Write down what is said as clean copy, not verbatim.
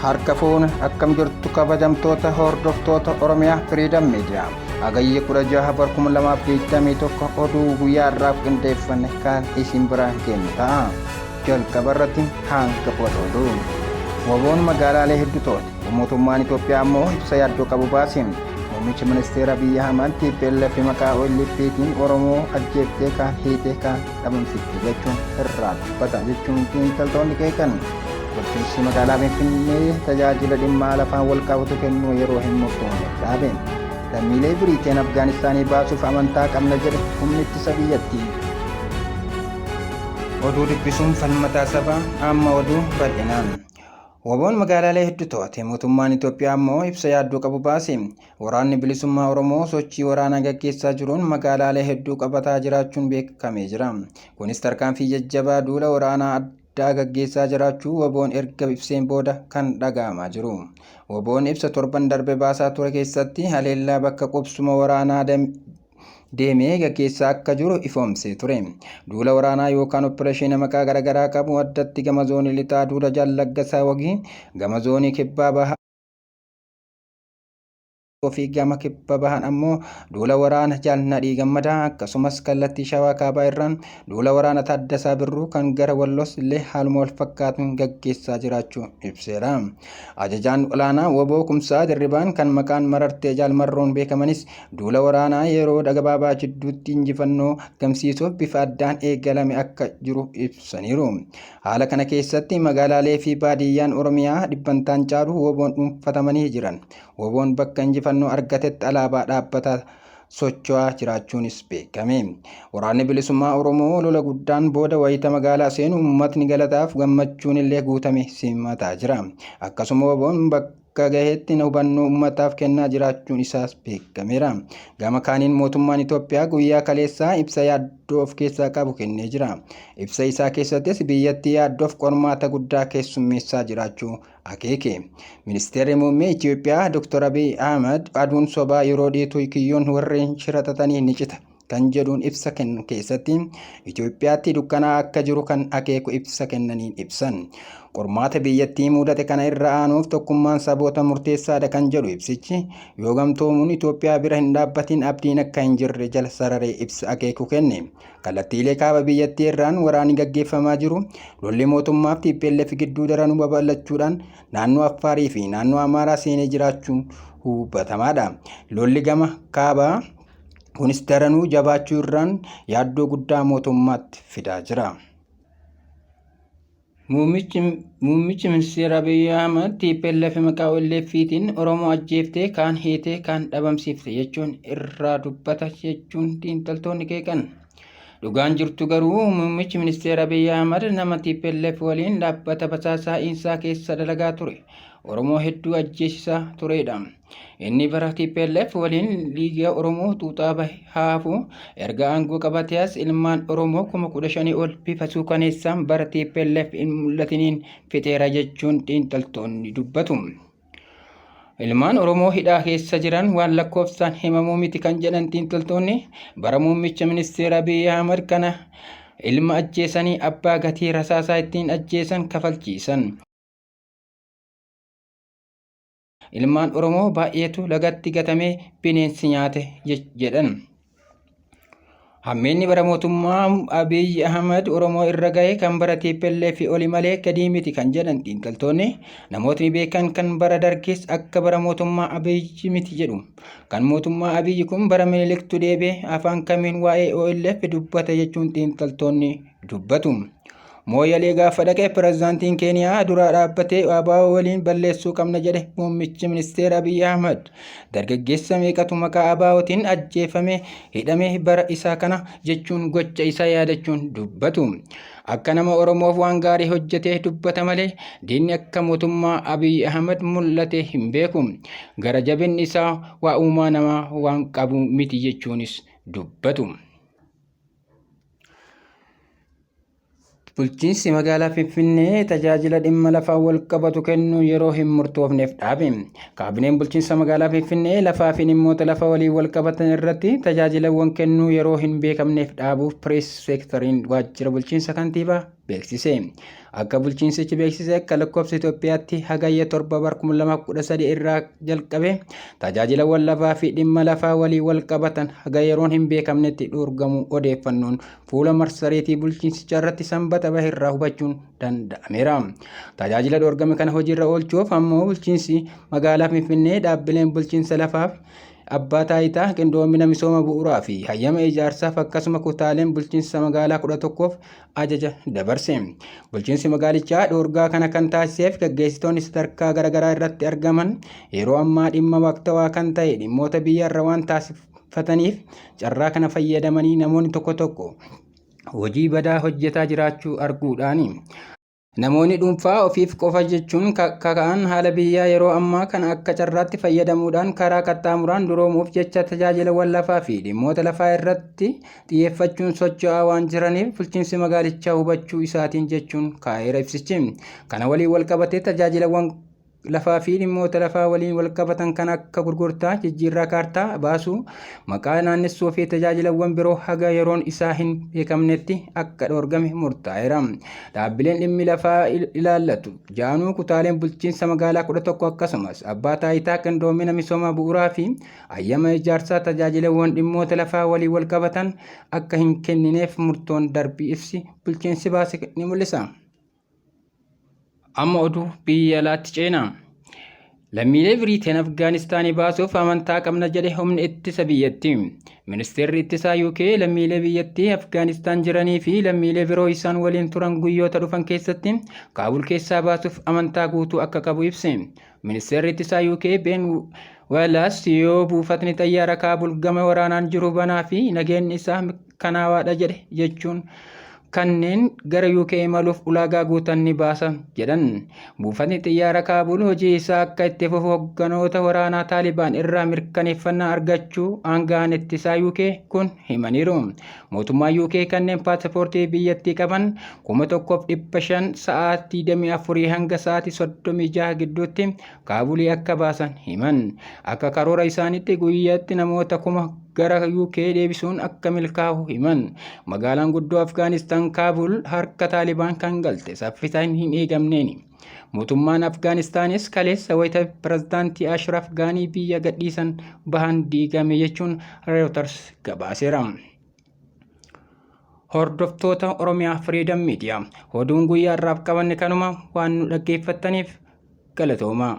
Harka fuune akkam jirtu kabajamtoota hordoftoota Oromiyaa Firiidam Miidiyaa. Hagayya 16 bara 2021 oduu guyyaa har'aaf qindeeffanne kan isin biraan geenyu ta'a. Jalqaba irratti hanga oduu. Waboon magaalaalee hedduu to'ate. Mootummaan Itoophiyaa ammoo ibsa yaaddoo qabu baase. Muummichi ministeera Abiyyi Ahmad TPLF maqaa OLPtiin Oromoo ajjeeftee kaan hiitee kaan dhabamsiifte jechuun irraa dubbata jechuun xiinxaltoonni qeeqan. Bulchiinsi magaalaa Finfinnee tajaajila dhimma lafaan wal qabatu kennuu yeroo hin murtoofne dhaabe. Lammiilee Biriiteen Afgaanistaanii baasuuf amantaa qabna jedhe humni ittisa biyyattii. Oduu dubbisuun falmataa sabaa amma oduu bal'inaan. Waboon magaalaalee hedduu to'ate. Mootummaan Itoophiyaa ammoo ibsa yaaddoo qabu baase. Waraanni Bilisummaa Oromoo sochii waraanaa gaggeessaa jiruun magaalaalee hedduu qabataa jiraachuun beekamee jira. Kunis tarkaanfii jajjabaa duula waraanaa addaa gaggeessaa jiraachuu Waboon erga ibseen booda kan dhaga'amaa jiru. Waboon ibsa torban darbe baasaa ture keessatti haleellaa bakka qubsuma waraanaa deemee gaggeessaa akka jiru ifoomsee ture. Duula waraanaa yookaan oppireeshinii maqaa garaagaraa qabu addatti gama zoonii lixaa duula Jaal Laggasaa Wagii, gama zoonii kibbaa bahaa fi gama kibba bahan ammoo duula waraana Jaal Nadhii Gammadaa akkasumas kallattii Shawaa Kaabaa irraan duula waraana Taaddasaa Birruu kan gara Walloos illee haaluma wal fakkaatuun gaggeessaa jiraachuu ibseera. Ajajaan olaanaa Waboo Kumsaa Dirribaan kan maqaan Marartee Jaal Marroon beekamanis duula waraanaa yeroo gabaabaa jidduutti injifannoo gamsiisuuf bifa addaan eegalame akka jiru ibsaniiru. Haala kana keessatti magaalaalee fi baadiyyaan Oromiyaa dhibbantaan caalu Waboon dhuunfatamanii jiran. Waboon bakka injifannoo argatetti alaabaa dhaabbataa socho'aa jiraachuunis beekame. Waraanni Bilisummaa Oromoo lola guddaan booda wayita magaalaa seenu uummatni galataaf gammachuun illee guutame simataa jira. Akkasuma Waboon bakka gaheetti hubannoo uummataaf kennaa jiraachuun isaas beekameera. Gama kaaniin mootummaan Itoophiyaa guyyaa kaleessaa ibsa yaaddoo of keessaa qabu kennee jira. Ibsa isaa keessattis biyyattii yaaddoof qormaata guddaa keessummeessaa jiraachuu akeeke. Ministeerri muummee Itoophiyaa Dr. Abiy Ahmad aduun sobaa yeroo dhiitu kiyyoon warreen shira xaxanii ni cita kan jedhuun ibsa kennan keessatti Itoophiyaatti dukkanaa akka jiru kan akeeku ibsa kennaniin ibsan. Qormaata biyyattii mudate kana irra aanuuf tokkummaan saboota murteessaadha kan jedhu ibsichi yoo gamtoomuun Itoophiyaa bira hin dhaabbatin abdiin akka hin jirre jala sararee ibsa akeeku kenne. Kallattiilee kaaba biyyattii irraan waraanni gaggeeffamaa jiru lolli mootummaaf TPLF gidduu daranuu babal'achuudhaan naannoo Affaarii fi naannoo Amaaraa seenee jiraachuun hubatamaadha. Lolli gama kaabaa kunis daranuu jabaachuu irraan yaaddoo guddaa mootummaatti fidaa jira. Muummichi Ministeera Abiyyi Ahmad TPLF maqaa OLF'tiin Oromoo ajjeeftee kaan hiitee kaan dhabamsiifte jechuun irraa dubbata jechuun xiinxaltoonni qeeqan. Dhugaan jirtu garuu muummichi ministeera Abiyyi Ahmad nama TPLF waliin dhaabbata basaasaa Insaa keessa dalagaa ture. Oromoo hedduu ajjeesisaa turedha. Inni bara TPLF waliin liiga Oromoo xuuxaa bahe haafu erga aangoo qabatee as ilmaan Oromoo 15,000 ol bifa suukaneessaan bara TPLF hin mul'atiniin fixeera jechuun xiinxaltoonni dubbatu. Ilmaan Oromoo hidhaa keessa jiran waan lakkoofsaan himamuu miti kan jedhan xiinxaltoonni bara muummicha ministeera Abiy Ahmad kana ilma ajjeesanii abbaa gatii rasaasaa ittiin ajjeesan kafalchiisan. Ilmaan Oromoo baay'eetu lagatti gatamee bineensi nyaate jedhan. Hammeenni bara mootummaa Abiy Ahmad Oromoo irra gahe kan bara TPLF oli malee gadii miti kan jedhan xiinxaltoonni namootni beekan kan bara Dargis akka bara mootummaa Abiy miti jedhu. Kan mootummaa Abiy kun bara Miniliktu deebi'e afaan kamiin waa'ee OLF dubbata jechuun xiinxaltoonni dubbatu. Mooyyalee gaafa dhaqe pirezidaantiin Keeniyaa dura dhaabbatee ABO waliin balleessuu qabna jedhe muummichi ministeera Abiy Ahmad. Dargaggeessa meeqatu maqaa ABOtiin ajjeefame hidhame bara isaa kana jechuun gocha isaa yaadachuun dubbatu. Akka nama Oromoof waan gaarii hojjetee dubbata malee diinni akka mootummaa Abiy Ahmad mul'ate hin beeku. Gara jabinni isaa waa uumaa namaa waan qabu miti jechuunis dubbatu. Bulchiinsi magaalaa Finfinnee tajaajila dhimma lafaan wal qabatu kennuu yeroo hin murtoofneef dhaabe. Kaabineen bulchiinsa magaalaa Finfinnee lafaa fi dhimmoota lafa waliin wal qabatan irratti tajaajilawwan kennuu yeroo hin beekamneef dhaabuuf pirees seektariin waajjira bulchiinsa kantiibaa beeksise. Akka bulchiinsichi beeksise akka lakkoofsa Itoophiyaatti Hagayya 7 bara 2013 irraa jalqabe tajaajilawwan lafaa fi dhimma lafaa walii wal qabatan haga yeroon hin beekamnetti dhoorgamuu odeeffannoon fuula marsariitii bulchiinsichaa irratti Sanbata bahe irraa hubachuun danda'ameera. Tajaajila dhoorgame kana hojiirra oolchuuf ammoo bulchiinsi magaalaa Finfinnee dhaabbileen bulchiinsa lafaaf Abbaa Taayitaa Qindoomina Misooma Bu'uuraa fi Hayyama Ijaarsaaf akkasuma kutaaleen bulchiinsa magaalaa 11f ajaja dabarse. Bulchiinsi magaalichaa dhoorgaa kana kan taasiseef gaggeessitoonni sadarkaa garaagaraa irratti argaman yeroo ammaa dhimma waqtawaa kan ta'e dhimmoota biyyaarra waan taasifataniif carraa kana fayyadamanii namoonni tokko tokko hojii badaa hojjetaa jiraachuu arguudhaani. Namoonni dhuunfaa ofiif qofa jechuun kaka'an haala biyyaa yeroo ammaa kana akka carraatti fayyadamuudhaan karaa qaxxaamuraan duroomuuf jecha tajaajilawwan lafaa fi dhimmoota lafaa irratti xiyyeeffachuun socho'aa waan jiraniif bulchiinsi magaalichaa hubachuu isaatiin jechuun kaa'eera ibsichi. Kana waliin walqabatee tajaajilawwan lafaa fi dhimmoota lafaa waliin walqabatan kan akka gurgurtaa, jijjiirraa kaartaa baasuu, maqaa naannessuu fi tajaajilawwan biroo haga yeroon isaa hin beekamnetti akka dhoorgame murtaa'eera. Dhaabbileen dhimmi lafaa ilaallatu ja'anuu kutaaleen bulchiinsa magaalaa 11 akkasumas abbaa taayitaa qindoomina misooma bu'uuraa fi hayyama ijaarsaa tajaajilawwan dhimmoota lafaa waliin walqabatan akka hin kennineef murtoon darbii ibsi bulchiinsi baase ni mul'isa. Amma oduu biyya alaatti ceena. Lammiilee Biriiteen Afgaanistaanii baasuuf amantaa qabna jedhe humni ittisa biyyattii. Ministeerri ittisaa UK lammiilee biyyattii Afgaanistaan jiranii fi lammiilee biroo isaan waliin turan guyyoota dhufan keessatti Kaabul keessaa baasuuf amantaa guutuu akka qabu ibse. Ministeerri ittisaa UK Ben Wallace yoo buufatni xayyaara Kaabul gama waraanaan jiru banaa fi nageenyi isaa mirkanaawaadha jedhe jechuun kanneen gara UK imaluuf ulaagaa guutan ni baasa jedhan. Buufatni xiyyaara Kaabul hojii isaa akka itti fufu hogganoota waraanaa Taalibaan irraa mirkaneeffannaa argachuu aanga'aan ittisaa UK kun himaniiru. Mootummaan UK kanneen paasapoortii biyyattii qaban 1500 sa'aatii 24 hanga sa'aatii 36 gidduutti Kaabulii akka baasan himan. Akka karoora isaaniitti guyyaatti namoota 1000 gara UK deebisuun akka milkaa'u himan. Magaalaan guddoo Afgaanistaan Kaabul harka Taalibaan kan galte saffisa hin eegamneeni. Mootummaan Afgaanistaanis kaleessa wayita pirezidaantii Ashraf Gaanii biyya gadhiisan bahan diigame jechuun Reuters gabaaseera. Hordoftoota Oromiyaa Freedom Media oduun guyyaa har'aaf qabanne kanuma waan nu dhaggeeffattaniif galatoomaa.